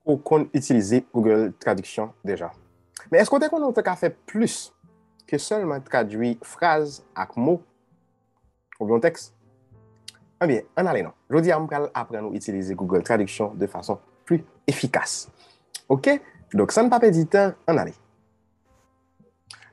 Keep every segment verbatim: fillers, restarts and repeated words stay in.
ou konn itilize Google Traduction deja. Men èske w te konnen w te ka fè plis ke sèlman tradui fraz ak mo oubyen yon tèks? Ebyen, ann ale non. Jodi a, m pral aprann ou itilize Google Traduction de fason pli efikas. Oke? Donk, san n pa pèdi tan, ann ale.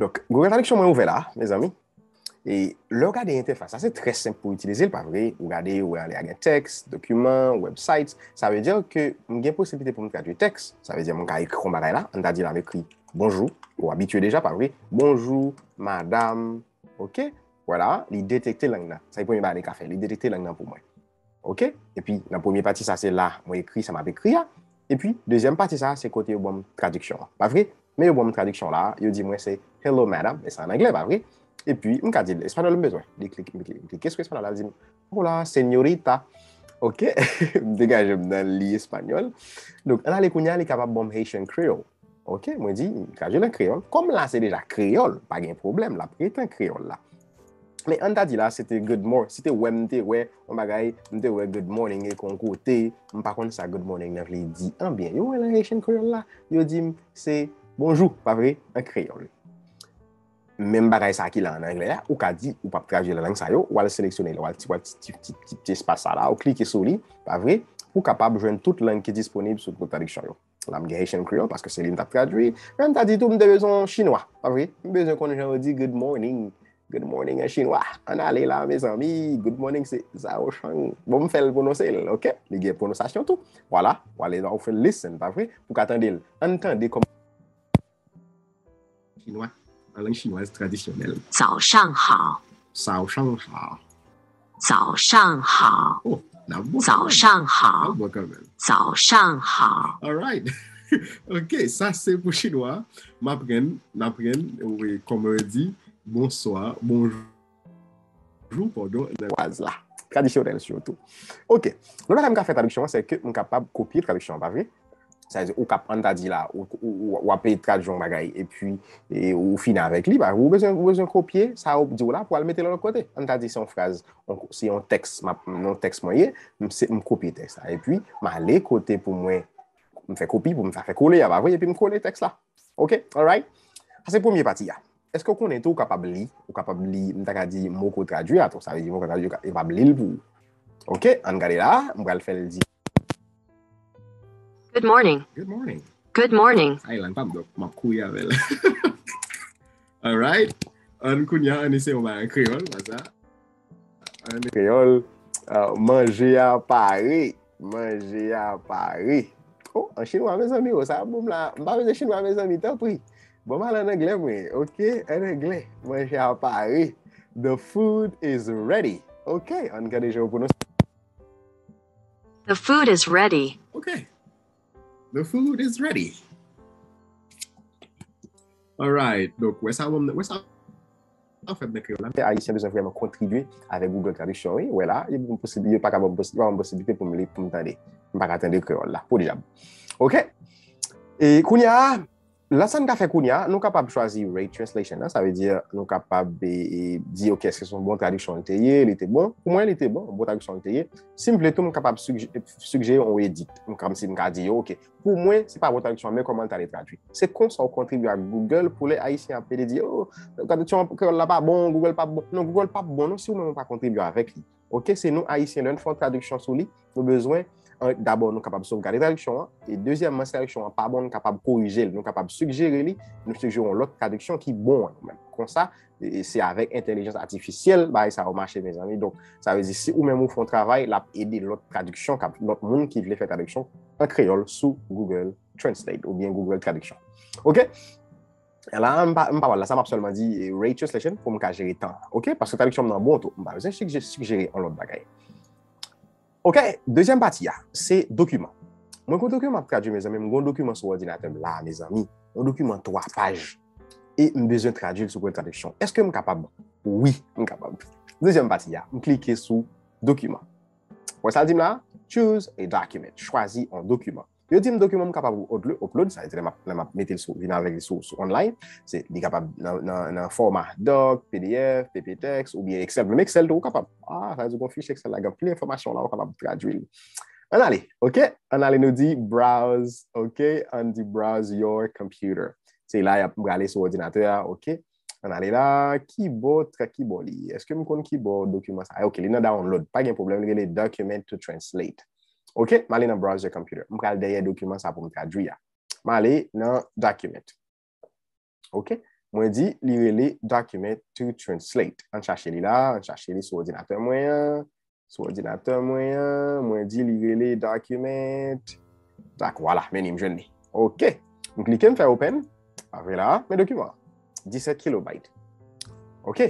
Donk, Google Traduction mwen ouvè la, mezanmi. E lè w gade entèfas la, se trè senp pou itilize l, pa vre? Ou gade, ou wè anlè a gen tèks, dokiman, websites. Sa vle di ke m gen posiblite pou m tradui tèks. Sa vle di m ka ekri yon bagay la, ann ta di la m ekri bonjou, ou abitye deja, pa vre? Bonjou, madam. Oke? Vwala, li detekte lang nan. Sa se premye bagay li ka fè, li detekte lang nan pou mwen. Oke? Epi, nan premye pati sa, se la mwen ekri sa m ap ekri a. Epi, dezyèm pati sa, se kote yo ban m tradiksyon an. Pa vre? Men yo ban m tradiksyon la, yo di mwen se "Hello, madam", e sa an anglè, pa vre? Epi, m ka di l espanyòl m bezwen. Li klike, m klike, m klike sou espanyòl la, li di m, "Hola, señorita." Oke? M degaje m nan li espanyòl. Donk, ann ale kounye a, li kapab ban m Haitian Creole. Oke, mwen di, m tradui l an kreyòl. Kòm la se deja kreyòl, pa gen pwoblèm, l ap rete an kreyòl la. Men ann ta di la, se te good morning, se te wè m te wè yon bagay, m te wè good morning e kon kote, m pa konn sa good morning nan vle di. Anbyen, yo wè nan Haitian Creole la, yo di m se bonjou, pa vre, an kreyòl. Menm bagay sa ki la an anglè a, ou ka di, ou p ap tradui nan lang sa yo, w al seleksyone l, w al ti, w al ti, ti, ti, ti, ti espas sa la, ou klike sou li, pa vre, pou w kapab jwenn tout lang ki disponib sou Google Traduction yo. La, m gen Haitian Creole, paske se li m t ap tradui. Men m ta di tou, m te bezwen yon chinwa, pa vre? M bezwen konn jan yo di good morning. Good morning an chinwa. Ann ale la, mezanmi. Good morning, se Zao Shang. Bon, m fè l pwononse l, oke? Li gen pwononsasyon tou. Vwala, w ale la, ou fè l listen, pa vre? Pou w ka tande l. Ann tande kòman chinwa, an lang chinwaz tradisyonèl. 早上好。 早上好。 早上好。 Oh, n ap bon kanmenm. 早上好。 N ap bon kanmenm. 早上好。 Alright. Ok, sa se pou chinwa. M aprann, n aprann, wi, kòman yo di bonswa, bonjou, padon, nan fraz la. Tradisyonèl sitou. Ok. Lòt bagay m ka fè tradiksyon an, se ke m kapab kopye tradiksyon an, pa vre? Sa vle di, ou kap, ann ta di la, ou, ou, ou, w ap tradui yon bagay, epi e, ou fini avèk li, pa vre? Ou bezwen, ou bezwen kopye sa yo di w la pou al mete l lòt kote. Ann ta di se yon fraz, yon, se yon tèks, m ap, yon tèks mwen ye, m, se, m kopye tèks la. Epi, m ale kote pou mwen, m fè kopi, pou m fè kole a, pa vre? Epi m kole tèks la. Ok? Alright? Sa se premye pati a. Èske w konnen tou ou kapab li, ou kapab li, m ta ka di mo ke w tradui a tou. Sa vle di mo ke w tradui, ou ka- ou kapab li l pou ou. Ok, ann gade la, m pral fè l di. Good morning. Good morning. Good morning. Sa e lang pa m, donk m ap kouri avè l. Alright. Ann kounye a, ann eseye yon bagay an kreyòl, konsa. Ann kreyòl, ah, manje a pare. Manje a pare. Oh, an chinwa, mezanmi, oh, sa bon la. M pa bezwen chinwa, mezanmi, tanpri. Bon, m al an anglè, mwen. Ok, an anglè. Manje a pare. The food is ready. Ok, ann gade jan yo pwononse. The food is ready. Ok. The food is ready. Alright. Donk, wè sa, wè sa, an fèt, nan kreyòl la. Ayisyen bezwen vrèman kontribye avèk Google Traduction, wi. Wè la, yo pa posib-, yo pa ka ban m posi-, yo pa ban m posiblite pou m li, pou m tande. M pa ka tande kreyòl la, podyab. Ok? E kounye a, la sa n ka fè kounye a, nou kapab chwazi Rate Translation nan, sa vle di nou kapab e, e, di, ok, èske se yon bon tradiksyon li te ye, li te bon? Pou mwen, li te bon, bon tradiksyon li te ye. Si m vle tou, m kapab sigje-, sigjere yon edit. M, kòmsi m ka di yo, ok, pou mwen, se pa bon tradiksyon, men kòman l ta dwe tradui. Se konsa w kontribye ak Google pou lè Ayisyen ap pede di, oh, tradiksyon kreyòl la pa bon, Google pa bon. Non, Google pa bon, non, si ou menm ou pa kontribye avèk li. Ok, se nou Ayisyen, lè n fè yon tradiksyon sou li, nou bezwen, an, dabò, nou kapab sovgade tradiksyon an, e dezyèmman, si tradiksyon an pa bon, nou kapab korije l, nou kapab sigjere li, nou sigjere yon lòt tradiksyon ki bon an nou menm. Konsa, e, se avèk entèlijans atifisyèl, bagay sa yo mache, mezanmi. Donk, sa vle di, si ou menm ou fè yon travay, l ap ede lòt tradiksyon, k ap, lòt moun ki vle fè tradiksyon an kreyòl sou Google Translate oubyen Google Traduction. Ok? La, m pa, m pa pral la, sa m ap sèlman di, e, Rate Translation pou m ka jere tan. Ok? Paske tradiksyon m nan bon tou. M pa bezwen sigjere, sigjere yon lòt bagay. Ok, dezyèm pati a, se dokiman. Mwen gon dokiman m ap tradui, mezanmi, m gon dokiman sou òdinatè m la, mezanmi. Yon dokiman twa paj. E m bezwen tradui l sou Google Traduction. Èske m kapab? Wi, m kapab. Dezyèm pati a, m klike sou dokiman. Wè sa l di m la? Choose a document. Chwazi yon dokiman. Yo di m dokiman m kapab uplo-, upload, sa vle di lè m ap, lè m ap mete l sou, vin avèk li sou, sou online, se, li kapab nan, nan, nan fòma doc, P D F, P P text, oubyen Excel. Menm Excel tou, ou kapab. Ah, sa vle di gon fich Excel la, gen anpil enfòmasyon la, ou kapab tradui l. Ann ale, ok? Ann ale, nou di browse, ok? Ann di browse your computer. Se la y ap prale sou òdinatè a, ok? Ann ale la, kibò, tra kibò li ye? Èske m konn kibò dokiman sa? Ok, li nan download. Pa gen pwoblèm, li rele document to translate. Ok, m ale nan browse your computer. M pral dèyè dokiman sa pou m tradui a. M ale nan document. Ok, mwen di li rele document to translate. Ann chache li la, ann chache li sou òdinatè mwen an. Sou òdinatè mwen an, mwen di li rele document. Dak, vwala, men li, m jwenn li. Ok, m klike, m fè open. Pa vre la, men dokiman an. Disèt kilobayt. Ok,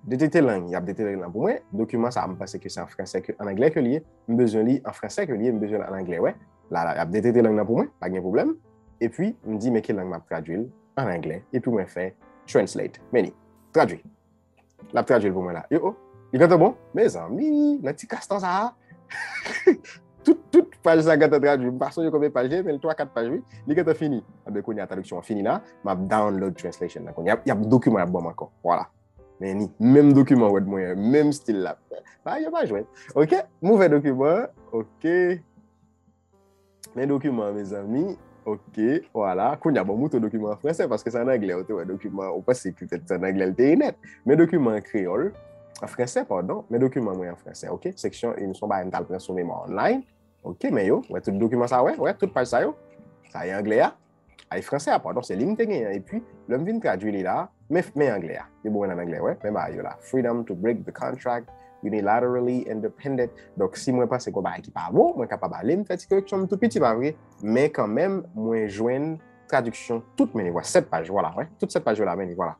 detekte lang, y ap detekte lang nan pou mwen. Dokiman sa, m panse ke se an fransè, ke an anglè ke li ye. M bezwen li an fransè ke li ye, m bezwen l an anglè, wè. La, la, y ap detekte lang nan pou mwen, pa gen pwoblèm. Epi, m di, men ki lang m ap tradui l an anglè. Epi, mwen fè translate. Men li, tradui. L ap tradui l pou mwen la. Yo, oh, li gentan bon? Mezanmi, nan ti kastan sa a. Tout, tout paj sa gentan tradui. M pa sonje konbyen paj li ye, men l twa, kat paj, wi. Li gentan fini. Anben, kounye a, tradiksyon an fini la. M ap download translation nan. Kounye a, y ap dokiman y ap ban m ankò. Vwala. Men ni menm dokiman Word mwen an, menm stil la. Pa, yo pa jwenn. Ok, m ouvè dokiman an. Ok. Men dokiman an, mezanmi. Ok, vwala. Kounye a, bon, m moutre dokiman an an fransè, paske se an anglè, ou te wè dokiman an, ou panse petèt se an anglè l te ye nèt. Men dokiman an an kreyòl, an fransè, padon. Men dokiman mwen an fransè, ok? Seksyon en, se yon bagay m t al pran sou Memwa Online. Ok, men yo, wè tout dokiman sa, wè, wè tout paj sa yo. Sa ye anglè a. Ay, fransè a, padon, se li m te genyen. Epi, lè m vin tradui li la, men, men anglè a. Li bon, an anglè, wè, men bagay yo la. Freedom to break the contract, unilaterally independent. Donk, si mwen panse gon bagay ki pa bon, mwen kapab ale, m fè ti koreksyon m tou piti, pa vre? Men kanmenm, mwen jwenn tradiksyon tout, men li, wè, sèt paj, vwala, wè. Tout sèt paj yo la, men li, vwala.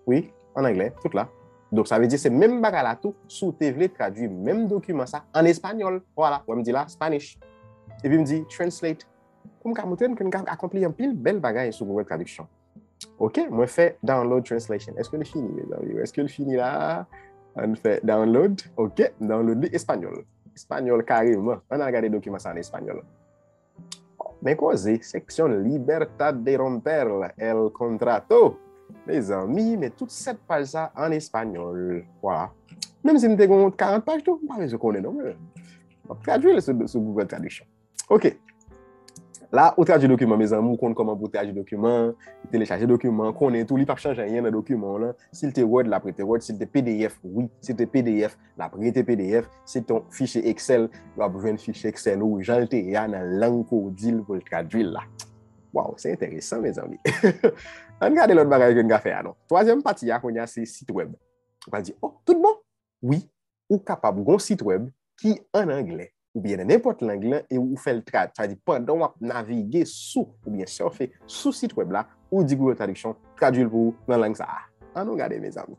Wi, an anglè, tout la. Donk, sa vle di se menm bagay la tou, si w te vle tradui menm dokiman sa an espanyòl. Vwala, wè m di la, Spanish. Epi m di, translate. Pou m ka montre n ke n ka akonpli anpil bèl bagay sou Google Traduction. Ok, mwen fè download translation. Èske l fini, mezanmi? Èske l fini la? Ann fè download. Ok, m download li espanyòl. Espanyòl kareman. Ann al gade dokiman sa an espanyòl. Men koze, seksyon Libertad de romper el contrato. Mezanmi, men tout sèt paj sa an espanyòl. Vwala. Menm si m te gon karant paj tou, m pa bezwen konnen non, men m ap tradui l sou, sou Google Traduction. Ok. La, ou tradui dokiman, mezanmi, ou konn kòman pou w tradui dokiman, telechaje dokiman, konnen tou, li p ap chanje anyen nan dokiman w lan. Si l te Word, l ap rete Word. Si l te P D F, wi. Si l te P D F, l ap rete P D F. Si l te yon fichye Excel, w ap jwenn fichye Excel ou jan l te ye a nan lang ke w di l pou l tradui l la. Waw, se enteresan, mezanmi. Ann gade lòt bagay ke n ka fè a non. Twazyèm pati a, kounye a, se sit wèb. Ou pral di, oh, tout bon? Wi, ou kapab gon sit wèb ki an anglè oubyen nan nenpòt lang lan e ou fè l trad-, sa vle di pandan w ap navige sou oubyen sèfe sou sit wèb la, ou di Google Traduction tradui l pou ou nan lang sa a. Ann nou gade, mezanmi.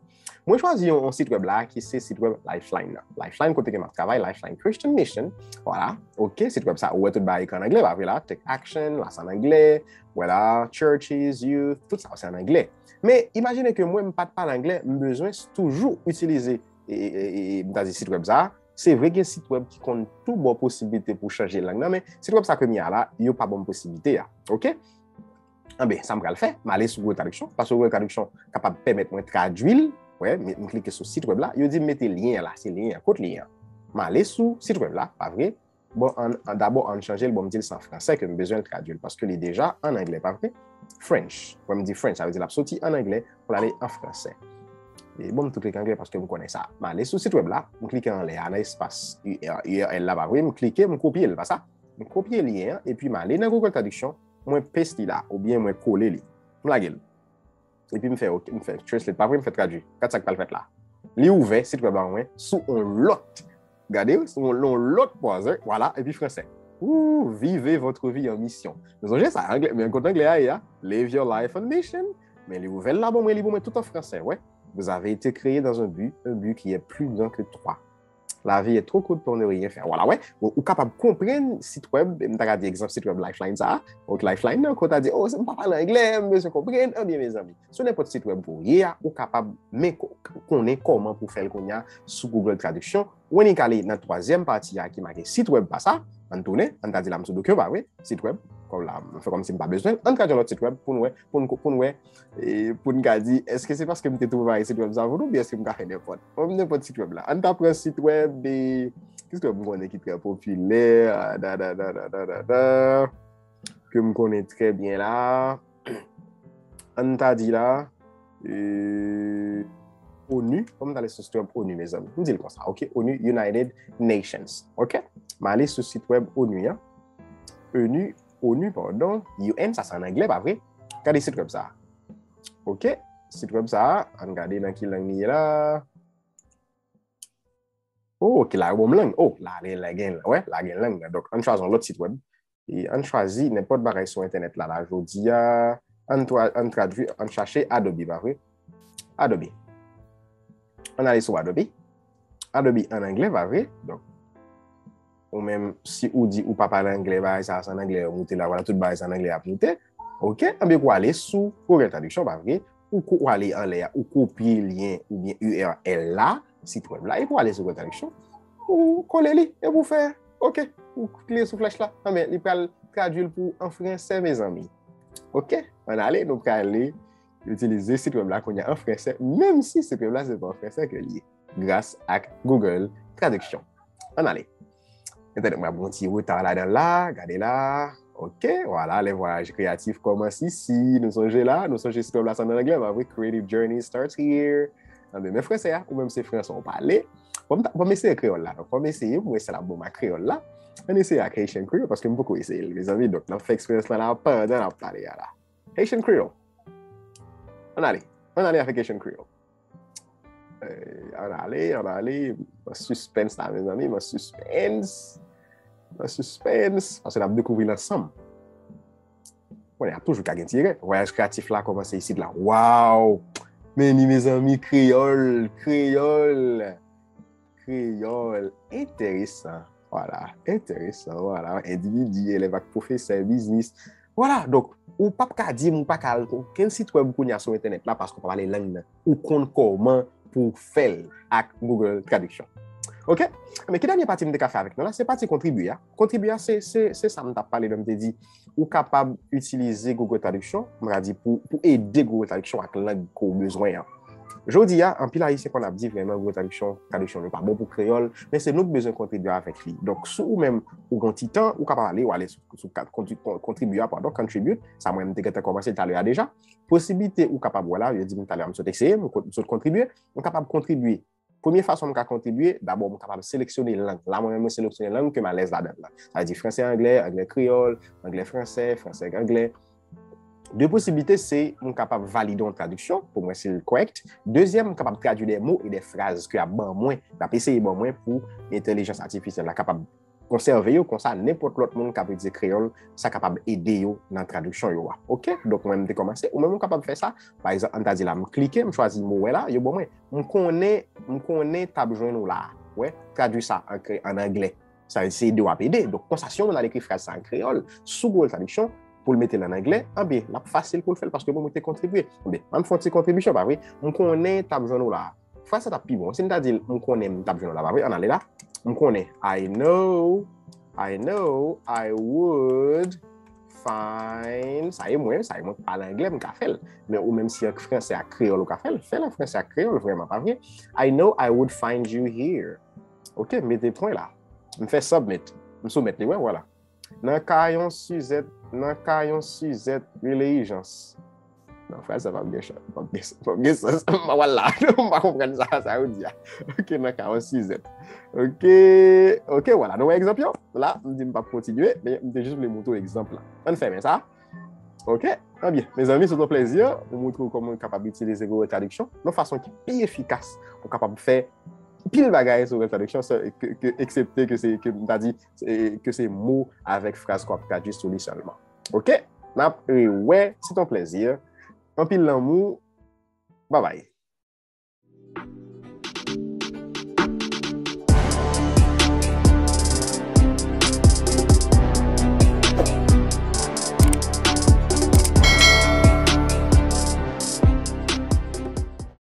Mwen chwazi yon, yon sit wèb la ki se sit wèb Lifeline nan. Lifeline kote ke m ap travay, Lifeline Christian Mission. Vwala, ok, sit wèb sa, ou wè tout bagay ekri an anglè, pa vre la? Take action, la se an anglè, vwala, churches, youth, tout sa se an anglè. Men, imajine ke mwen, m pa t pale anglè, m bezwen toujou itilize e, e, e, e, m ta di sit wèb sa, se vre gen sit wèb ki konn tou ba w posiblite pou w chanje lang nan, men sit wèb sa ke m ye a la, yo pa ban m posiblite a. Ok? Anben, sa m pral fè, m ale sou Google Traduction, paske Google Traduction kapab pèmèt mwen tradui l. Wè, m, m klike sou sit wèb la, yo di m mete lyen an la, se lyen an, kot lyen an? M ale sou sit wèb la, pa vre? Bon, ann, ann, dabò, ann chanje l. Bon, m di l se an fransè ke m bezwen l tradui l, paske li deja an anglè, pa vre? French. Wè, m di French, sa vle di l ap soti an anglè pou l ale an fransè. E bon, m tou klike anglè paske m konnen sa. M ale sou sit wèb la, m klike anlè a, nan espas U R L la, pa vre? M klike, m kopye l, pa sa? M kopye lyen an, epi m ale nan Google Traduction, mwen paste li la, oubyen mwen kole li. M lage l. Epi m fè, ok, m fè translate, pa vre, m fè tradui. Gad sa k pral fèt la. Li ouvè sit wèb la mwen sou on lòt. Gade, sou on, on lòt browser, vwala, epi fransè. Ooh, vivez votre vie en mission. Nou sonje sa, anglè, men kot anglè a ye a? Live your life on mission. Men li ouvè l la ban mwen, li ban mwen tout an fransè, wè. Vous avez été créé dans un but, un but qui est plus grand que toi. La vie est trop courte pour ne rien faire. Vwala, wè. Bon, ou kapab konprann sit wèb, m ta ka di egzanp sit wèb Lifeline sa a. Donk, Lifeline nan, kote w ta di, oh, m pa pale anglè, m bezwen konprann. Anben, mezanmi, sou nenpòt sit wèb ke w ye a, ou kapab men ko-, konnen kòman pou w fè l kounye a sou Google Traduction. Ou annik ale nan twazyèm pati a ki make sit wèb pa sa. Ann tounen, ann ta di la m sou dokiman, pa vre? Sit wèb, kòm la, m fè kòmsi m pa bezwen l. Ann tradui yon lòt sit wèb pou n wè, pou n, pou n wè, e pou n ka di, èske se paske m te twouve sit wèb sa pou nou, oubyen èske m ka fè nenpòt? Bon, nenpòt sit wèb la. Ann ta pran sit wèb, e, Kis ke m konnen ki trè popilè, da, da, da, da, da, da, da, ke m konnen trè byen la. Ann ta di la, euh, onu, fò m t ale sou sit wèb onu, mezanmi. M di l konsa, ok? Onu, United Nations, ok? M ale sou sit wèb onu an. Onu, onu, padon, U N, sa se an anglè, pa vre? Gade sit wèb sa. Ok, sit wèb sa, ann gade nan ki lang li ye la. Oh, ok, la yo ban m lang. Oh, la, la, la gen, wè, la gen lang nan. Donk, ann chwazi yon lòt sit wèb. E ann chwazi nenpòt bagay sou entènèt la, la, jodi a. Ann, tra- ann tradui, ann chache Adobe, pa vre? Adobe. Ann ale sou Adobe. Adobe an anglè, pa vre? Donk, ou menm, si ou di ou pa pale anglè, bagay sa, se an anglè, yo moute la, vwala, tout bagay se an anglè ap moute. Ok, anben ou ale sou Google Traduction, pa vre? Ou ko- ou ale anlè a, ou kopye lyen oubyen U R L la, sit wèb la, epi ou ale sou Google Traduction, ou kole li, epi ou fè, ok, ou kliye sou flèch la, anben, li pral tradui l pou ou an fransè, mezanmi. Ok, ann ale, nou prale itilize sit wèb la kounye a an fransè, menm si sit wèb la se pa an fransè ke li ye, gras ak Google Traduction. Ann ale. Entènèt mwen ap gon ti reta ladan la, gade la. Ok, vwala, les voyages créatifs commencent ici. Nou sonje la, nou sonje sit wèb la se an anglè, pa vre? Creative journey starts here. Anben, men fransè a, ou menm se fransè ou pale. Bon, m ta- bon, m eseye kreyòl la. Donk, fò m eseye, pou m wè si l ap bon ak kreyòl la. Ann eseye ak Haitian Creole, paske m poko eseye l, mezanmi. Donk, n ap fè eksperyans lan la pandan n ap pale a la. Haitian Creole. Ann ale. Ann ale avèk Haitian Creole. Eh, ann ale, ann ale. Mwen suspens la, mezanmi, mwen suspens. Mwen suspens. Paske n ap dekouvri l ansanm. Bon, y ap toujou ka gen ti erè. Voyaj kreyatif la kòmanse isit la. Waw! Men ni, mezanmi, kreyòl, kreyòl, kreyòl. Enteresan. Vwala, enteresan. Vwala, endividi, elèv ak pwofesè, biznis. Vwala, donk, ou p ap ka di m ou pa ka al okenn sit wèb kounye a sou entènèt la paske ou pa pale lang nan. Ou konn kòman pou w fè l ak Google Traduction. Ok? Men ki dènye pati m te ka fè avèk nou la? Se pati kontribye a. Kontribye a, se, se, se sa m t ap pale lè m te di ou kapab itilize Google Traduction, m ka di pou, pou ede Google Traduction ak lang ke w bezwen an. Jodi a, anpil Ayisyen konn ap di vrèman Google Traduction, traduction yo pa bon pou kreyòl, men se nou k bezwen kontribye avèk li. Donk, si ou menm ou gon ti tan, ou kapab ale, ou ale sou, sou kat- kontri- kon- kontribye a, padon, contribute, sa mwen m te gentan kòmanse talè a deja. Posiblite ou kapab wè la, yo di m talè a m sot eseye, m kon- m sot kontribye, m kapab kontribye. Premye fason m ka kontribye, dabò m kapab seleksyone lang. La, mwen menm, mwen seleksyone lang ke m alèz ladan l lan. Sa vle di fransè, anglè, anglè kreyòl, anglè fransè, fransè anglè. De posiblite, se m kapab valide yon tradiksyon pou m wè si l kòrèk. Dezyèm, m kapab tradui de mo e de fraz ke y ap ban mwen, y ap eseye ban mwen pou entèlijans atifisyèl la kapab konsève yo, konsa nenpòt lòt moun k ap etidye kreyòl, sa kapab ede yo nan tradiksyon yo a. Ok? Donk, mwen, m te kòmanse, ou menm, ou kapab fè sa. Pa egzanp, ann ta di la, m klike, m chwazi mo wè la, yo ban mwen. M konnen, m konnen t ap jwenn ou la. Wè, tradui sa an kre- an anglè. Sa vle di se ede w ap ede. Donk, konsa, si yon moun al ekri fraz sa an kreyòl, sou Google Traduction, pou l mete l an anglè, anben, l ap fasil pou l fè l paske mwen, mwen te kontribye. Anben, ann fè yon ti kontribisyon, pa vre? M konnen t ap jwenn ou la. Fraz sa t ap pi bon. Si m ta di l, m konnen m t ap jwenn ou la, pa vre? Ann ale la. M konnen. I know, I know I would find. Sa e mwen, sa e mwen k pale anglè, m ka fè l. Men ou menm si an fransè ak kreyòl ou ka fè l, fè l an fransè ak kreyòl vrèman, pa vre? I know I would find you here. Ok, mete pwen la. M fè submit. M soumèt li, wè, vwala. Nan ka yon sizèt, nan ka yon sizèt rele ijans. Non, fraz sa p ap gen chans, p ap gen, p ap gen sans. M pa wè la. M pa konprann sa, sa yo di a. Ok, nan ka yon sizèt. Ok, ok, vwala. Nou wè egzanp yo? La, m di m p ap kontinye, men m te jis vle montre w egzanp la. Ann fèmen sa. Ok? Ebyen, mezanmi, se yon plèzi. Ou montre w kòman w kapab itilize Google Traduction yon fason ki pi efikas pou w kapab fè pil bagay sou Google Traduction, ke, ke, eksepte ke se, ke m ta di, ke se mo avèk fraz k w ap tradui sou li sèlman. Ok? N ap rewè, se yon plèzi. Anpil lanmou. Babay.